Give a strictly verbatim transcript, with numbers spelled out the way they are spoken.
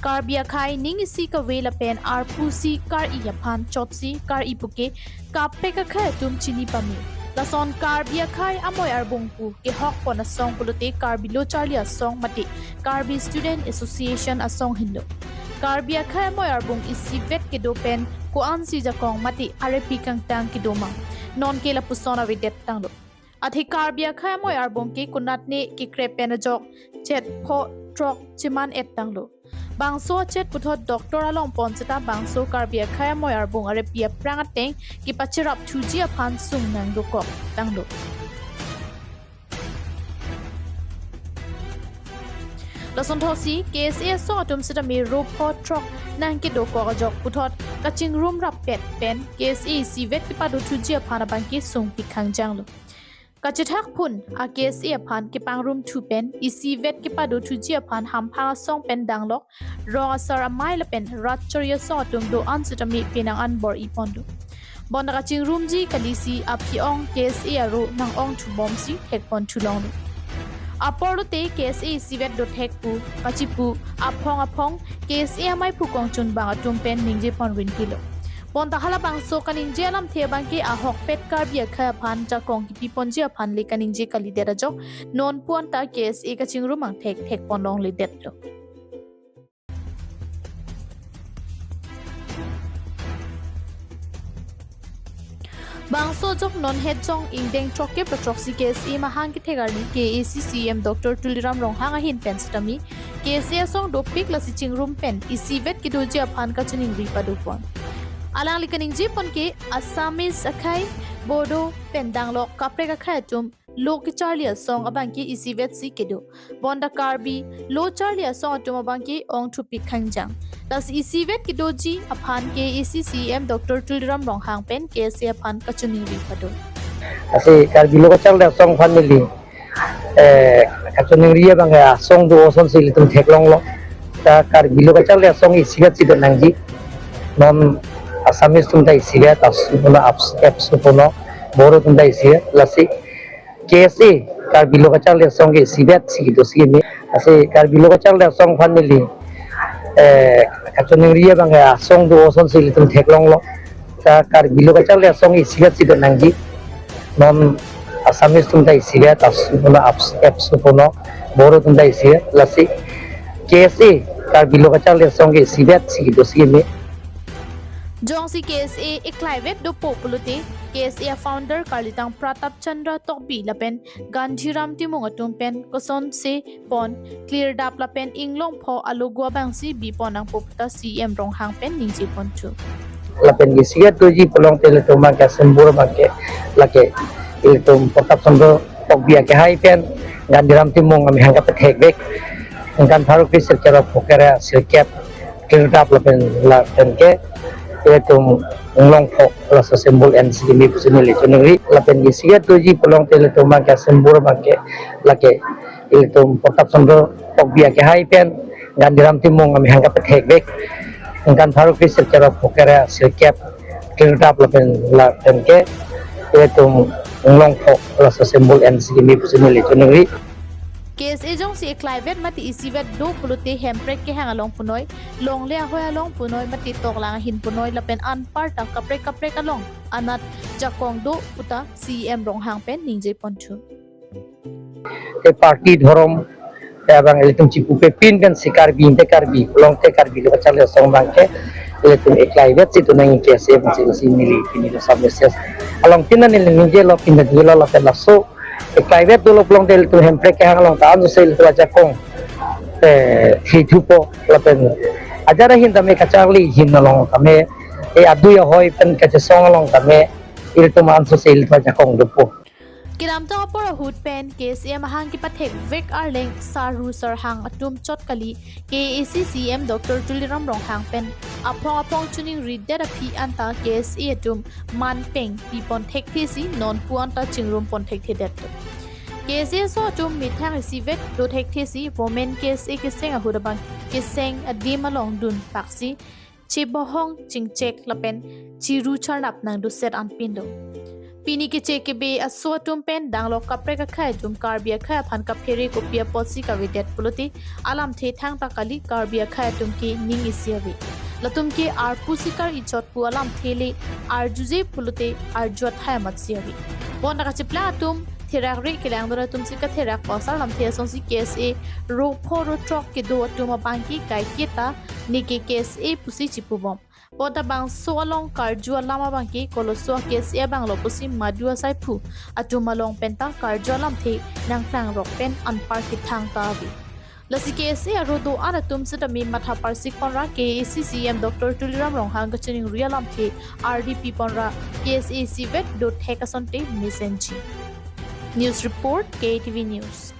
Karbi akhei ning isi kave lapen arpu si kar-i aphan chotsi kar-i puke kaprek akhei atum chini pame. Lason Karbi akhei amoi arbung pu kehok pon asong pulote Karbi Lo Charli Asong mate Karbi Student Association asong henlo. Karbi akhei amoi arbung isivet kedo pen ko-ansi jakong mate arepi kangtang kedo ma, nonke lapuson avedet tanglo. Athe Karbi akhei amoi arbung ke konatne kekrep pen ajok chet pho throk cheman-et tanglo. Bangso achet puthot doctor along pon seta bangso Karbi akhei amoi arbung arepi aphrang ateng kepacherap thuji aphan sung nangdokok tanglo. Lason thotsi K S A asong atum sitame ro pho throk nangkedokok ajok puthot kachingrum rappet pen K S A isivet kepado thuji aphan abangke sungpik khangjanglo. Kachethak phun a K S A aphan kepangrum thu pen isivet kepado thuji aphan hamphang asong pen danglok rong asar amei lapen rat chori asong atum do-an sitame penang anbor-i ponlo. Bonta kachingrumji kalisi aphi-ong K S A aro nang-ong thubomsi thekpon thulonglo. Apor lote K S A isivet dothek pu kachipu aphong aphong K S A amei phu kongchunbang atum pen ningje pon rinpilo. Bonta halabangso kaningje alamthe abangke ahokpet Karbi akhei aphan jakong kipi ponji aphan le kaningje kalidet ajok non pu anta K S A kachingrum angthek thekpon longledetlo. Bangso ajok non hetjong ingdeng throkkep ra throksi K S A mahang kethek arni K A A C C E M Doctor Tuliram Ronghang ahin pen sitame K S A asong dopik lasi chingrum pen isivet kedoji aphan kachiningri padopon. Alangli kaningje pon ke Assamese akhei, Bodo pen danglok kaprek akhei atum lo kecharli asong abangke isivetsi kedo. Bonta Karbi lo charli asong atum abangke ong thupik khangjang. Lasi isivet kedoji aphan K A A C C E M Doctor Tuliram Ronghang pen K S A aphan kachiningri pado. Lasi Karbi lo kacharli asong aphan neli, eh, kachiningri abang asong do osonsi ilitum theklonglo. Ta Karbi lo kacharli asong isivetsi do nangji. Non Assamese atum ta isivet, as-, puno abs-, apps puno, Bodo atum ta isivet, lasi K S A, Karbi lo kacharli asong ke isivetsi kedosi me. Lasi Karbi lo kacharli asong aphan neli, eh, kachiningri abang asong do osonsi ilitum theklonglo. Ta Karbi lo kacharli asong isivetsi do nangji. Non Assamese atum ta isivet, as-, puno abs-, apps puno, Bodo atum ta isivet, lasi K S A, Karbi lo kacharli asong ke isivetsi kedosi me. Jongsi K S A eklaivet dopo pulote, K S A founder Karlitang Pratap Chandra Tokbi lapen Gandhiram Timung atum pen kosonse pon clear dap lapen inglongpho alogo abangsi bipon nangpo puta C E M Ronghang pen ningje ponthu. Lapen isivet doji pulote ilitum abangke symbol abangke lake ilitum Pratap Chandra Tokbi akehai pen Gandhiram Timung amahang kapethekvek. Ingkan pharo kre sirkep ra phokre sirkep clear dap lapen lapen ke ilitum inglongpho laso symbol ensi kimi pusi neli chiningri. Lapen isivet doji pulote ilitum abangke symbol abangke lake ilitum Pratap Chandra Tokbi akehai pen Gandhiram Timung amahang kapethekvek. Ingkan pharo kre sirkep ra phokre sirkep clear dap lapen lapen ke ilitum inglongpho laso symbol ensi kimi pusi neli chiningri. K S A jongsi eklaivet mate isivet do pulote Hemprek kehang along punoi, longle ahoi along punoi mate toklang ahin punoi lapen anparta kaprek kaprek along anat jakong do puta C E M Ronghang pen ningje ponthu. Te party dhorom te abang ilitum chipupe pin pensi Karbi inte Karbi, pulote Karbi lo kacharli asong abangke ilitum eklaivetsi do nangji K S A pensi si neli pini laso message. Along tin neli ningjelo, pini dilo lapen laso eklaivet dolo pulote ilitum Hemprek kehang along ta ansose ilitum ajakong, eh, thithupo lapen ajat ahin tame kacharli ahin along tame, eh, adui ahoi pen kachesong along tame ilitum ansose ilitum ajakong dopo. Kedamtang apor ahut pen K S A amahang kepathekvek arleng sarhu sarhang atum chot kali, K A A C C E M Doctor Tuliram Ronghang pen aphong aphong chiningridet aphi anta K S A atum man peng pipon thekthesi non pu anta chingrum pon thekthedetlo. K S A asong atum methang isivet do thekthesi Women K S A keseng ahut abang keseng adim along dun paksi chebohong chingchek lapen chiru charnap nangdoset anpinlo. Pini keche kebe aso atum pen danglok kaprek akhei atum Karbi akhei aphan kaphere kopi apotsi kavedet pulote alamthe thangta kali, Karbi akhei atum ke ning isi ave. Latum ke arpu sikar ichot pu alamthe le arjuje pulote arju athai amatsi ave. Bonta kacheplang atum therakre, kelangdun atum si katherak pasar lamthe asonsi K S A ro pho ro throk kedo atum abangke kaiketa neke K S A pusi chipubom. Bonta bangso along karju alam abangke koloso K S A abang lo pusi madu asaiphu atum along penta karju alamthe nangklangrok pen anpar kethang ta ave. Lasi K S A aro do-an atum sitame matha parsik ponra K A A C C E M Doctor Tuliram Ronghang kachiningri alamthe ardi pi ponra K S A C vet do thek asonte mesenji. News report, K T V News.